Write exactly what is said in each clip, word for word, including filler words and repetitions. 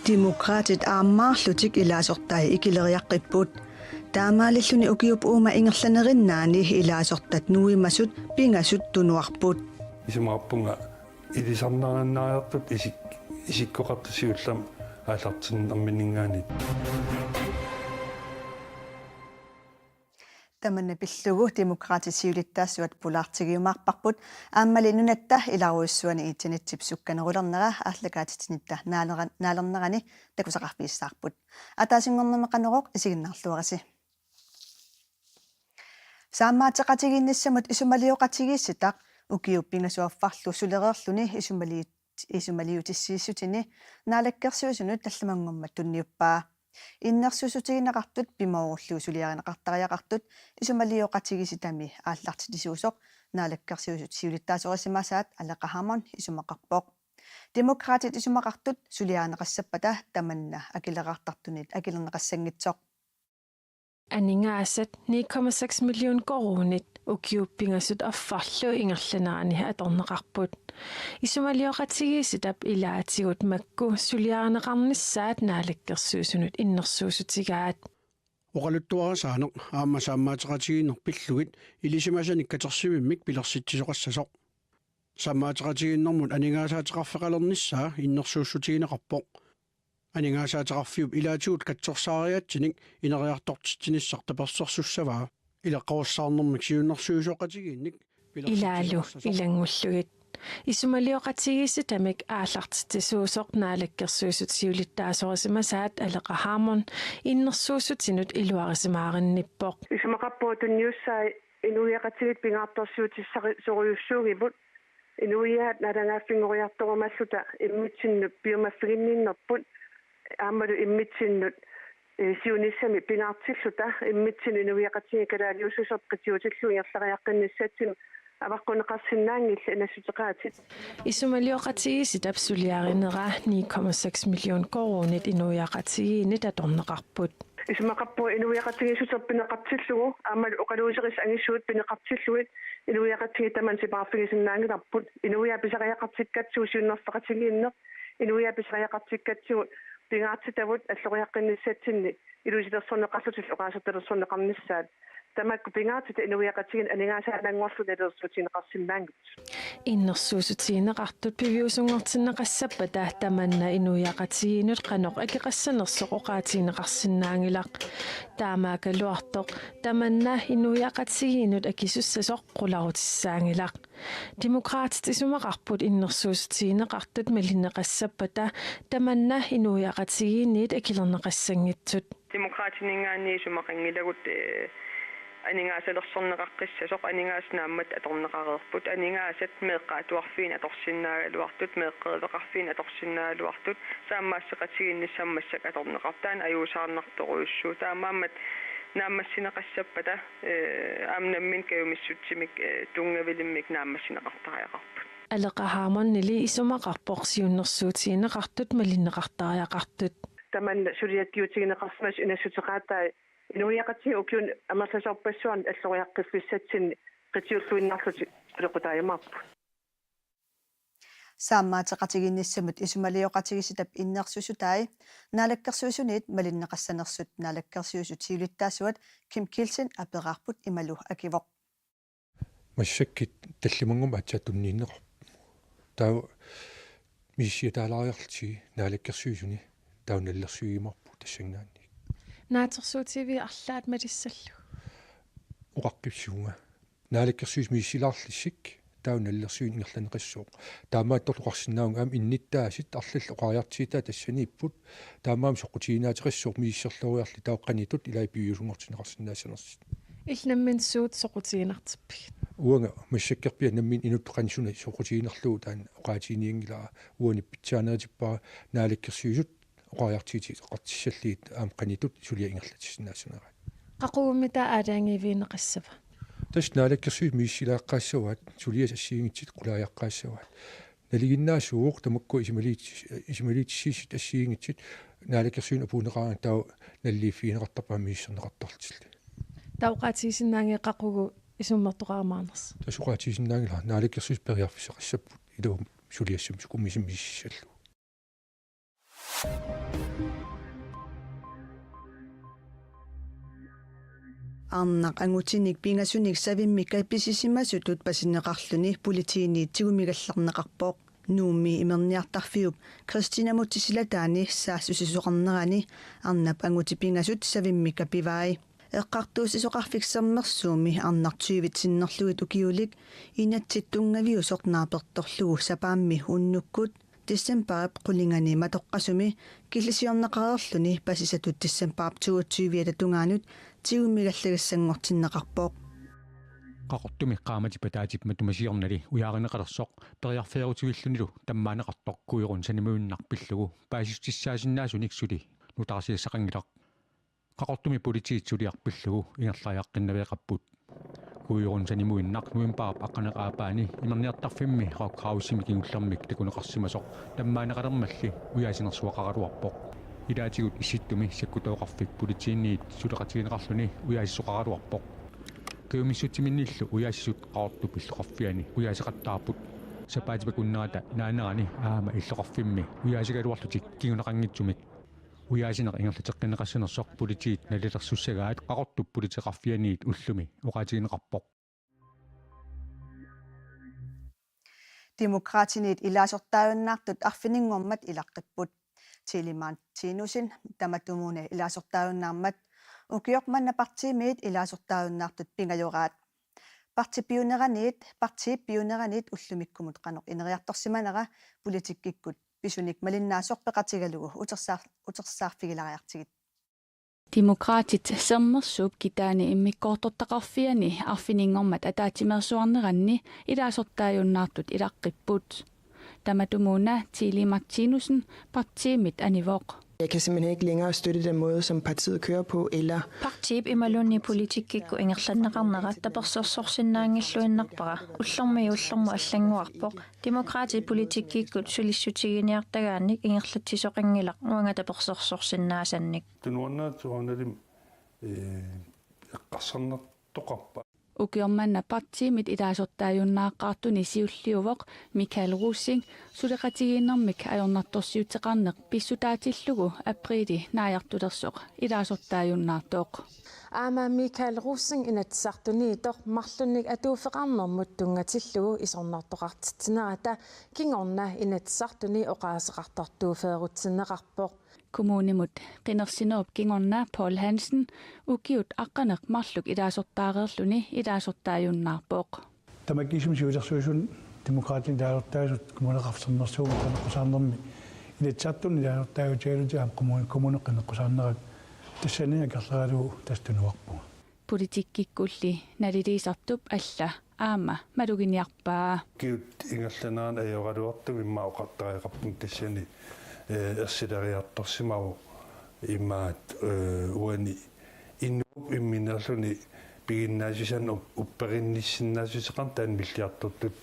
Demokraatit aammaarlutik ilaasortai ikileriaqqipput. Taamaalilluni ukiup uuma ingerlanerinnaani ilaasortat nuimasut pingasut tunuarput. Isumaqarpunga ilisarnarannariartut isik-, isikkoqartut siullermik aallartinnerminninngaanniit. Tamanna pillugu Demokraatit siulittaasuat pulaartigiumaarparput, aammali nunatta ilarujussuani internetsip sukkanerulernera aallakaatitsinitta naalera-, naalernerani takusaqarfigissavarput. Ataasinngornermi Qanorooq, isiginnaarluarisi. Saammaateqatigiinnissamut isumalioqatigiissitaq ukiup pingasut affarlu sulereerluni isumali-, isumaliutissiissutini Naalakkersuisunut tallimanngormat tunniuppaa. Innersuussutigineqartut pimoorullugu suliarineqartariaqartut isumalioqatigiissitami aallartitsisuusoq Naalakkersuisut siulittaasorisimasaat Aleqa Hammond isumaqarpoq. Demokraatit isumaqartut suliarineqassappata tamanna akileraartartunit akilerneqassanngitsoq. Aningaasat ni komma seks million koruunit ukiup pingasut affarlu ingerlanerani atorneqarput. Isumalioqatigiissitap ilaatigut makku suliarineqarnissaat Naalakkersuisunut innersuussutigaat. Oqaluttuarisaaneq aamma saammaateqatigiinneq pillugit ilisimasanik katersivimmik pilersitsisoqassasoq. Saammaateqatigiinnermut aningaasaateqarfeqalernissaa innersuussutigineqarpoq. Aningaasaateqarfiup ilaatigut katsorsaariaatsinik ineriartortitsinissaq tapersersussavaa. Ileqqorissaarnermik siunnersuisoqatigiinnik pilersitsisoqassasoq. Ilaalu ilanngullugit. Isumalioqatigiissitamik aallartitsisuusoq Naalakkersuisut siulittaasorisimasaat Aleqa Hammond innersuussutinut iluarisimaarinnippoq. Isumaqarpunga tunniussai inuiaqatigiit pingaartorsiutissarisorujussuugipput, inuiaat naalagaaffinngoriartorumalluta immitsinnut piumaffiginiarnerput, aammalu immitsinnut, eh, siunissami pingaartilluta immitsinnut inuiaqatigiit kalaaliussuseq qitiutillugu ingerlariaqqinnissatsinnik avaqqunneqarsinnaanngillat, inassuteqaatit. Isumalioqatigiissitap suliarinera ni komma seks million koruunit inuiaqatigiinnit atorneqarput. Isumaqarpunga inuiaqatigiissuteq pineqartillugu, aammalu oqaluuserisat angisuut pineqartillugit, inuiaqatigiit tamanna sipaarfigisinnaanngilarput. Inuiaat pisariaqartikkatsigu siunnerfeqatigiinneq, inuiaat pisariaqartikkatsigu pingaartitavut alloriaqqinnissatsinni ilusilersorneqarlutillu oqaasertalersorneqarnissaat. Tamakku pingaartitat inuiaqatigiinnut aningaasaannanngorlugit nalilersuutigineqarsinnaanngitsut. Innersuussutigineqartut piviusunngortinneqassappata tamanna inuiaqatigiinnut qanoq akeqassanersoq oqaatigineqarsinnaanngilaq. Taamaakkaluartoq tamanna inuiaqatigiinnut akisussasoq qularutissaanngilaq. Demokraatit isumaqarput innersuussutigineqartut malinneqassappata tamanna inuiaqatigiinniit akilerneqassanngitsut. Demokraatininngaanniit isumaqanngilagut, eh, aningaasalersorneqaqqissasoq, aningaasat naammattut atorneqareerput, aningaasat meeqqat atuarfiini atorsinnaagaluartut, meeqqeriveqarfiini atorsinnaagaluartut, saammaasseqatigiinnissamut massakkut atorneqartut, taanna ajuusaarnartorujussuuvoq. Taamaammat naammassineqassappata, eh, aamma nammineq kajumissutsimik, eh, tunngavilimmik naammassineqartariaqarput. Aleqa Hammondili isumaqarpoq siunnersuutigineqartut malinneqartariaqartut. Tamanna suliakkiutigineqarsimasoq inassuteqaatai inuiaqatigiit ukiuni amerlasoorpassuarni alloriaqqiffissatsinni qitiulluinnarlutik sulequtaajumaarput. Saammaateqatigiinnissamut isumalioqatigiissitap innersuussutai Naalakkersuisuniit malinneqassanersut Naalakkersuisut siulittaasuat Kim Kielsen aperaarput imalu akivoq. Massakkut tallimanngormat aatsaat tunniunneqarpoq. Taava misissuataalaariarlutigit Naalakkersuisuni taava nalilersuiumaarpugut tassanngaanniit. Naatsorsuutigiviuk arlaat malissallugu? Oqaqqissavunga. Naalakkersuisut misissuilaarlutik taava nalilersuineq ingerlanneqassaaq. Taamaattorli oqarsinnaavunga aamma innuttaasut arlallit oqariartuutaat tassaniipput. Taamaammat soqutiginaateqassaaq misissorluariarlutik taava qanoq ittut ilai piviusunngortinneqarsinnaassanersut. Illit nammineq suut soqutiginartippigit? Uanga massakkorpiaq nammineq inuttut qanoq suna soqutiginarlugu taanna oqaatiginianngilara, uani pitsaaneritippara Naalakkersuisut oqariartuuteqartissallugit aamma qanoq ittut suliaq ingerlatissinnaassaneraat. Qaqugummi taava aalajangiivigineqassava? Tassa Naalakkersuisut misissuilaaqqaassavaat, suliassat assigiinngitsut qulaajaqqaassavaat. Nalinginnaasuuvoq tamakku isumaliutis-, isumaliutissiissut assigiinngitsut Naalakkersuisunut apuunneqaraangat taava naliliiffigineqartarput aamma misissorneqartarlutillu. Taava oqaatigisinnaanngilaq qaqugu isummertoqarumaarnersoq? Tassa oqaatigisinnaanngilara, Naalakkersuisut periarfissaqassapput ilumut suliassat sukumiisumik misissallugu. Arnaq angutinik pingasunik savimmik kapisisimasutut pasineqarluni politiinit tigumigallarneqarpoq. Nuummi imerniartarfiup Kristina Mutsi silataani saassussisoqarnerani arnap angutit pingasut savimmik kapivai. Eqqartuussisoqarfik Sermersuumi arnaq tyvit sinnerlugit ukiulik inatsit tunngaviusoq naapertorlugu sapaammi unnukkut decembarip quningani matoqqasumi killisiorneqareerluni pasisatut decembarip toogtyviata tungaanut tigumigallagassanngortinneqarpoq. Qaqortumi qaammatip ataatsip matumasiornali ujaarineqalersoq periarfeerutivillunilu tammaanneqartoq Kuiorun sanimuinnaq pillugu paasissutissaasinnaasunik suli nutaarsiassaqanngilaq. Qaqortumi politiit suliaq pillugu ingerlariaqqinnaveeqapput. Kuiorun sanimuinnaq novembarip aqqaneq-aapaani imerniartarfimmi Rock Housemi kingullermik takuneqarsimasoq tammaanneqalermalli ujaasinersuaqaraluarpoq. Ilaatigut Issittumi sakkutooqarfik politiinit suleqatigineqarluni ujaasisoqaraluarpoq. Kajumissutsiminnillu ujaasisut Qaqortup illoqarfiani ujaaseqattaarput. Sapaatip akunnerata naanerani aamma illoqarfimmi ujaasigaluarlutik kinguneqanngitsumik. Ujaasineq ingerlateqqinneqassanersoq politiit nalilersussagaat Qaqortup politeeqarfianiit ullumi oqaatigineqarpoq. Demokraatinit ilaasortaajunnaartut arfininngormat ilaqqipput. Tili Martinussen tamatumuuna ilaasortaajunnaarmat ukioq manna partiimiit ilaasortaajunnaartut pingajoraat. Partiip piuneraniit, partiip piuneraniit ullumikkumut qanoq ineriartorsimanera politikkikkut pisunik malinnaasoq peqatigalugu utersaar-, utersaarfigilaariartigit. Demokraatit Sermersuup kitaani immikkoortortaqarfiani arfininngormat ataatsimeersuarneranni ilaasortaajunnaartut ilaqqipput. Tamatumuuna Tili Martinussen partiimit anivoq. Jeg kan simpelthen ikke længere støtte den måde, som partiet kører på, eller Partiip imaluunniit politikkikkut ingerlanneqarnera tapersersorsinnaanngilluinnarpara, ullormiit ullormut allannguarpoq. Demokraatit politikkikkut sulissutiginiartagaannik ingerlatsisoqanngilaq uanga tapersersorsinnaasannik. Tunuannaatsuunalim, eh, eqqarsarnartoqarpa. Ukioq manna partiimit ilaasortaajunnaaqqaartuni siulliuvoq Michael Rosing suleqatigiinnermik ajornartorsiuteqarneq pissutaatillugu apriili naajartulersoq ilaasortaajunnaartoq. Aamma Michael Rosing Inatsisartuniittoq marlunnik atuuffeqarnermut tunngatillugu isornartoqartitsinerata kingorna Inatsisartuni oqaaseqartartuuffeerutsinneqarpoq. Kommunimut qinersinerup kingorna Paul Hansen ukiut aqqaneq marluk ilaasortaareerluni ilaasortaajunnaarpoq. Tamakkiisumik siulersuisuni Demokraatit ilaasortaasut Kommuneqarfik Sermersuumi qineqqusaarnermi Inatsisartuni ilaasortaajutigalutik aamma kommuni, kommuni qineqqusaarnerat tassani akerleralugu tassa tunuarpunga. Politikkikkulli naliliisartup alla aamma maluginiarpaa. Ukiut ingerlaneranni ajoraluartumik immaqa oqartariaqarpunga tassani, eh, ersileriartorsimavoq imaattoq, eh, uani inuup imminerluni piginnaassusianik up-, upperinnissinnaassuseqarneq taanna milliartortutut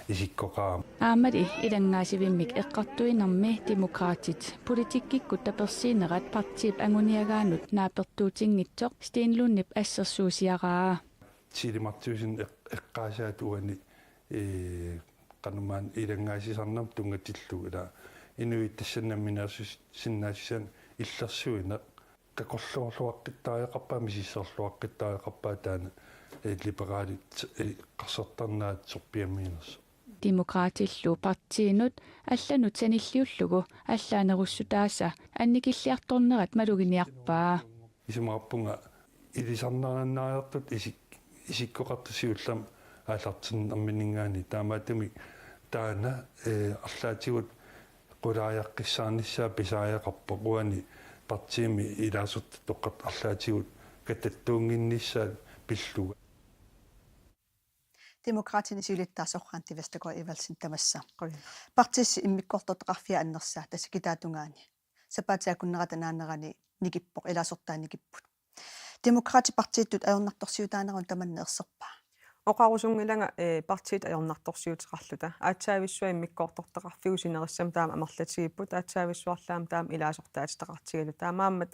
isikkoqarami. Aammali ilanngaasivimmik eqqartuinermi Demokraatit politikkikkut tapersiinerat partiip anguniagaanut naapertuutinngitsoq Steen Lundip assersuusiaraa. Tili Martinussen eq-, eqqaasaat uani, eh, qanormaanna ilanngaasisarnermut tunngatillugu ila inuit tassani namminersusinnaassusianik illersuineq takorloorluaqqittariaqarpaa, misissorluaqqittariaqarpaa taanna, eh, liberaalit, eh, eqqarsartarnerat sorpiamiinersoq. Demokraatillu partiinut allanut sanilliullugu allaanerussutaasa annikilliartornerat maluginiarpaa. Isumaqarpunga ilisarnarnaariartut isik-, isikkoqartut siullermik aallartinnerminiinngaanniit, taamaattumik taanna, eh, arlaatigut qulaajaqqissaarnissaa pisariaqarpoq, uani partiimi ilaasortattoqartoq arlaatigut katattuunnginnissaa pillugu. Demokraatini siulittaasup Randi Vestergaard Evaldsen tamassa. Qujan. Partiissi immikkoortortaqarfia annersaa tassa kitaatungaani sapaatip akunnerata naanerani nikippoq, ilaasortaat nikipput. Demokraatit partiittut ajornartorsiutaanerannut tamanna erserpaa? Oqarusunngilanga, eh, partiit ajornartorsiuteqarluta. Aatsaavissuaq immikkoortortaqarfiup sinerissami taama amerlatigipput, aatsaavissuarli aamma taama ilaasortaatitaqartigaluta. Taamaammat,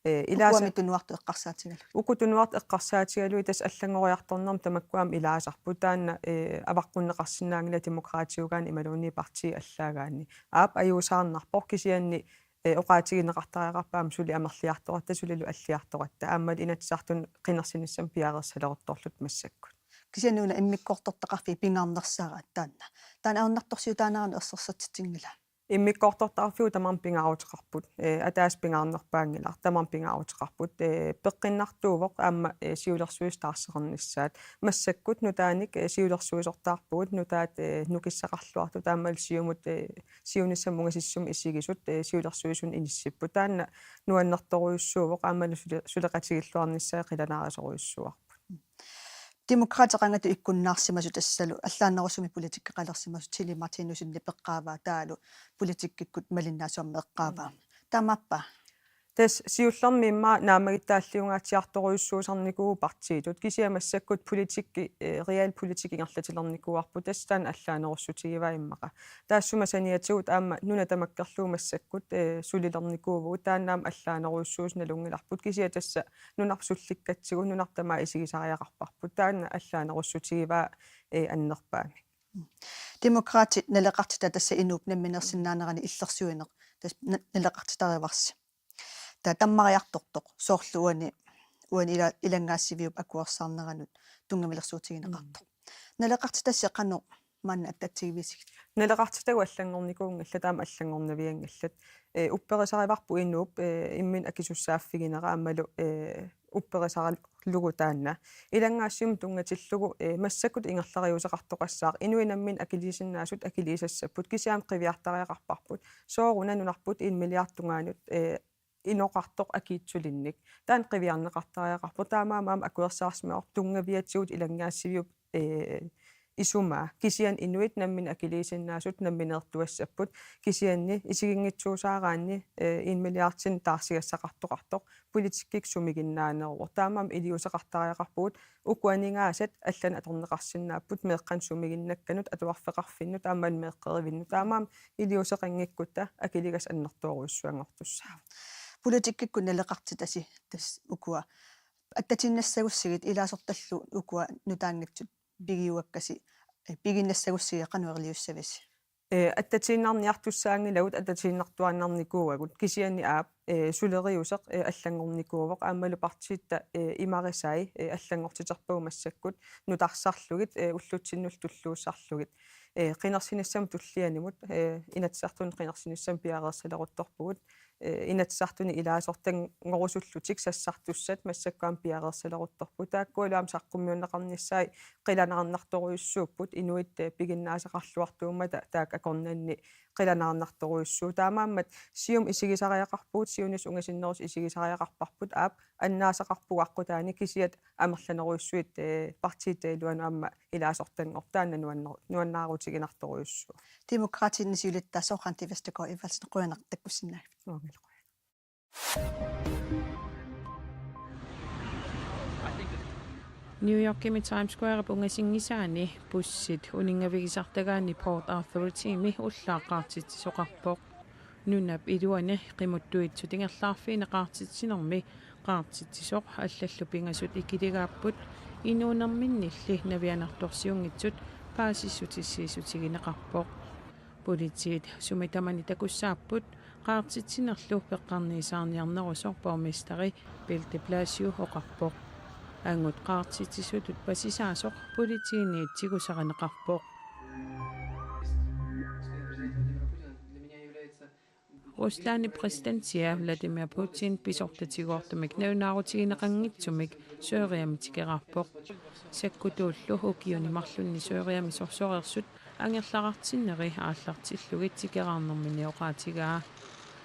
eh, ilaasa- Uku tunuartut eqqarsaatigalugit. Uku tunuartut eqqarsaatigalugit tassa allanngoriartornermi tamakku aamma ilaasarput. Taanna, eh, avaqqunneqarsinnaanngilaq Demokraatiugaanni imaluunniit partiit allaagaanni. Aap, ajuusaarnarpoq, kisianni ee, oqaatigineqartariaqarput aamma suli amerliartoratta, sulilu alliartoratta. Aammalu Inatsisartuni qinersinissamut piareersaleruttorluta massakkut. Kisianni una immikkoortortaqarfiit pingaarnersaaraat taanna. Taanna ajornartorsiutaanerani ersersitsitsinngila? Immikkoortortaqarfiup tamarmi pingaaruteqarput. Ee, ataaseq pingaarnerpaanngilaq, tamarmi pingaaruteqarput. Ee, peqqinnartuuvoq aamma, ee, siulersuisut taarseqarnissaat. Massakkut nutaanik, ee, siulersuisortaarpugut, nutaat, ee, nukissaqarluartut aammalu Siumut, ee, siunissamut ungasissumut isigisut, ee, siulersuisuni inissipput. Taanna nuannertorujussuuvoq aammalu sule-, suleqatigilluarnissaa qilanaarisorujussuuarput. Demokraatit qangatut ikkunnaarsimasut tassalu allaanerusumik politikkeqalersimasut Tilly Martinussenip eqqaavaa taavalu politikkikkut malinnaasumik eqqaavaa. Mm. Taamaappa? Tassa siullermik immaqa naammagittaalliungaatsiartorujussuusarnikuuvoq partiitut, kisianni massakkut politikki, eh, realpolitik ingerlatilernikuuarput, tassa taanna allaanerussutigivaa immaqa. Taassuma saniatigut aamma nuna tamakkerlugu massakkut, eh, sulilernikuuvugut, taanna aamma allaanerujussuusoq nalunngilarput, kisianni tassa nunarput sullikkatsigu, nunarput tamaat isigisariaqarparput, taanna allaanerussutigivaa, eh, annerpaamik. Demokraatit naleqartitat tassa inuup namminersinnaanerani illersuineq tassa na-, naleqartitarivarsi. Taava tammariartortoq soorlu uani, uani ila-, ilanngaassiviup akuersaarneranut tunngavilersuutigineqartoq. Mm. Naleqartitassi qanoq maanna attatsigivisigit? Naleqartitagut allanngornikuunngillat, taama allanngornavianngillat. Eh, upperisarivarput inuup, eh, imminut akisussaaffiginera aammalu, eh, upperisarlugu taanna. Ilanngaassimut tunngatillugu, eh, massakkut ingerlariuseqartoqassaaq. Inuit namminneq akiliisinnaasut akiliisassapput, kisianni qiviartariaqarparput. Sooruna nunarput en milliard tungaanut, eh, inoqartoq akiitsulinnik. Taanna qiviarneqartariaqarpoq. Taamaammat aamma akuersaarsimavarput tunngaviatigut ilanngaassiviup, eh, isumaa. Kisianni inuit namminneq akiliisinnaasut nammineertuassapput. Kisianni isiginngitsuusaaraanni, eh, en milliardinik taarsigassaqartoqartoq politikkikkut sumiginnaaneruvoq. Taamaammat iliuuseqartariaqarpugut, uku aningaasat allanut atorneqarsinnaapput meeqqanut sumiginnakkanut, atuarfeqarfinnut aammalu meeqqerivinnut. Taamaammat iliuuseqanngikkutta akiligassaq annertoorujussuanngortussaavat. Politikkikkut naleqartitasi tassa ukua attatiinnassagussigit ilaasortallu ukua nutaanngitsut pigiuakkasi, eh, piginnassagussigit qanoq iliussavisi? Eh, attatiinnarniartussaanngilagut, attatiinnartuaannarnikuuagut, kisianni aap, eh, suleriuseq, eh, allanngornikuuvoq, aammalu partiitta, eh, imarisai, eh, allanngortiterpagut massakkut nutarsarlugit, eh, ullutsinnullu tulluussarlugit. Eh, qinersinissamut tullianimut, eh, Inatsisartuni qinersinissamut piareersaleruttorpugut, eh, Inatsisartuni ilaasortanngorusullutik sassartussat massakkut aamma piareersaleruttorput. Taakkualu aamma saqqummiunneqarnissaat qilanaarnartorujussuupput, inuit, eh, piginnaasaqarluartuummata taakku akornanni qilanaarnartorujussuuvoq. Taamaammat Siumut isigisariaqarpugut, siunissaq ungasinnerusoq isigisariaqarparput, aap, annaasaqarpugut aqqutaani, kisianni amerlanerujussuit, eh, partiitta iluanut aamma ilaasortanngorput, taanna nuanner-, nuannaarutiginartorujussuuvoq. Demokraatinit siulittaasup Randi Vestergaard Evaldsen, qujanaq takkussinnaagavit. Uangalu qujanaq. New Yorkimi Times Squarep ungasinngisaani bussit uninngavigisartagaanni Port Authoritymi ullaaq qaartitsisoqarpoq. Nunap iluani qimuttuitsut ingerlaarfiini qaartitsinermi qaartitsisoq allallu pingasut ikiligaapput, inuunerminnilli navianartorsiunngitsut paasissutissiissutigineqarpoq. Politiit sumi tamani takussaapput, qaartitsinerlu peqqarniisaarniarnerusoq borgmesteri Bill de Blasio oqarpoq. Angut qaartitsisutut pasisaasoq politiinit tigusarineqarpoq. Ruslandip præsidentia Vladimir Putin pisortatigoortumik nalunaarutigineqanngitsumik Syriami tikeraarpoq. Sakkutuullu ukiuni marlunni Syriami sorsoreersut angerlarartinneri aallartillugit tikeraarnermini oqaatigaa.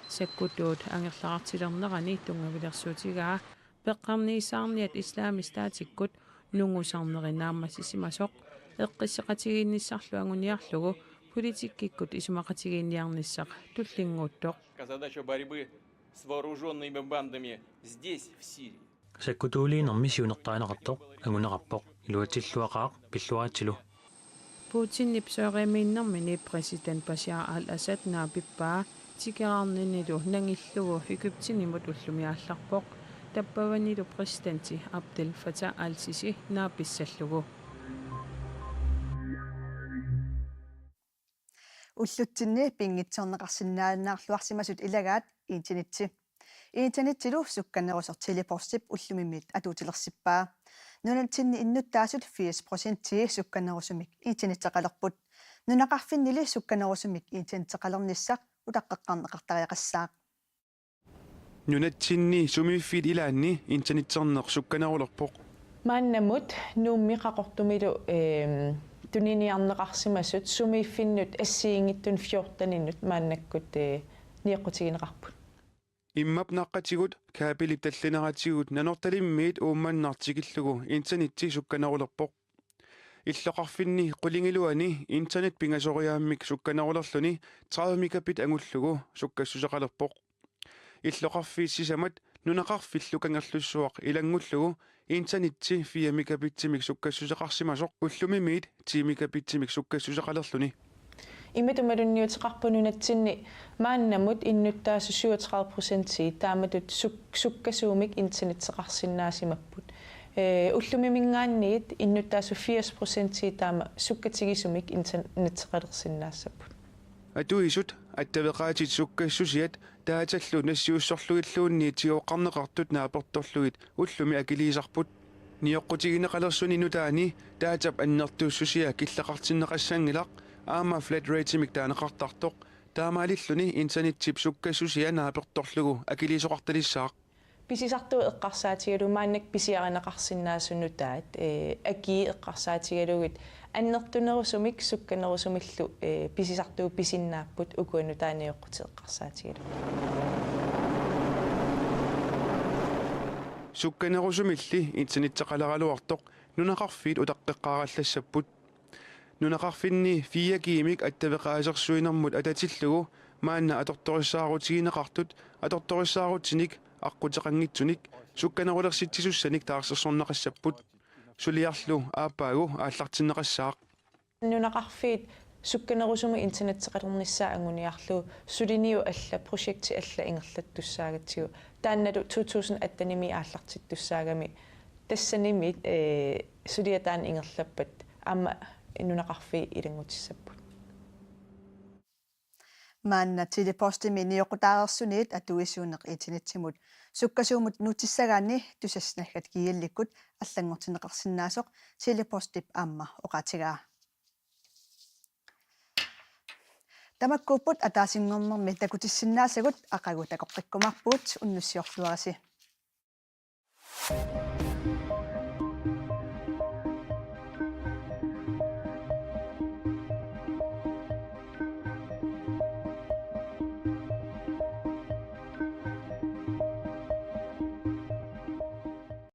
Sakkutuut angerlarartilernerani tunngavilersuutigaa peqqarniisaarniat Islamisk Statikkut nungusarneri naammassisimasoq eqqisseqatigiinnissarlu anguniarlugu politikkikkut isumaqatigiinniarnissaq tullinnguuttoq. Задача борьбы с вооружёнными бандами здесь, в Сирии. Sakkutuuliinermi siunertarineqartoq anguneqarpoq, iluatsilluaqaaq, pilluaritsillu. Putinip Syriamiinnermini præsident Bashar al-Assad naapippaa, tikeraarninilu nangillugu Egyptenimut ullumi aallarpoq, tappavanilu præsidenti Abdel Fattah al-Sisi naapissallugu. Ullutsinni pinngitsoorneqarsinnaannaarluarsimasut ilagaat internetti. Internettilu sukkanerusoq Tele-Postip ullumimmiit atuutilersippaa. Nunatsinni innuttaasut firs procentii sukkanerusumik internetteqalerput. Nunaqarfinnili sukkanerusumik internetteqalernissaq utaqqeqqarneqartariaqassaaq. Nunatsinni sumiiffiit ilaanni internetterneq sukkanerulerpoq. Maannamut Nuummi Qaqortumilu, ehm, tuniniarneqarsimasut sumiiffinnut assigiinngitsunut fjorteninut maannakkut, eh, nioqqutigineqarput. Immap naqqatigut kabelip tallineratigut Nanortalimmiit Uummannaq tikillugu internetti sukkanerulerpoq. Illoqarfinni qulingiluani internet pingasoriaammik sukkanerulerluni tredive megabit angullugu sukkassuseqalerpoq. Illoqarfiit sisamat nunaqarfillu kangerlussuaq ilanngullugu internetti fire megabitsimik sukkassuseqarsimasoq ullumimmiit ti megabitsimik sukkassuseqalerluni. Imatut malunniuteqarpoq nunatsinni maannamut innuttaasut syvogtredive procentii taamatut suk-, sukkasuumik internetteqarsinnaasimapput. Eh, ullumiminngaanniit innuttaasut firs procentii taama sukkatigisumik internetteqalersinnaassapput. Atuisut attaveqaatit sukkassusiat datallu nassiussorlugilluunniit tigoqqarneqartut naapertorlugit ullumi akiliisarput. Nioqqutigineqalersuni nutaani datap annertussusia killeqartinneqassanngilaq aamma flat ratemik taaneqartartoq. Taamaalilluni internettip sukkassusia naapertorlugu akiliisoqartalissaaq. Pisisartut eqqarsaatigalugu maannakkut pisiarineqarsinnaasut nutaat, eh, akii eqqarsaatigalugit annertunerusumik sukkanerusumillu, eh, pisisartut pisinnaapput ukua nutaat nioqqutit eqqarsaatigalugit. Sukkanerusumilli internetteqaleraluartoq nunaqarfiit utaqqeqqaarallassapput. Nunaqarfinni fire G-mik attaveqaasersuinermut atatillugu maanna atortorissaarutigineqartut atortorissaarutinnik aqquteqanngitsunik sukkanerulersitsisussanik taarsersorneqassapput. Suliarlu aappaagu aallartinneqassaaq. Nunaqarfiit sukkanerusumik internetteqalernissaat anguniarlugu suliniut allat, projektit allat ingerlattussaagatsigu. Taannalu to tusind attenimi aallartittussaagami. Tassanimi, eh, suliaq taanna ingerlappat aamma nunaqarfiit ilanngutissapput. Maanna Tele-Postimi nioqqutaareersuniit atuisuuneq internettimut sukkasuumut nutissagaanni Tusassinaggat G L-ikkut allanngortinneqarsinnaasoq Tele-Postip aamma oqaatigaa. Tamakkuupput ataasinngornermi takutissinnaasagut, aqagu takoqqikkumaarpugut, unnussiorluarisi.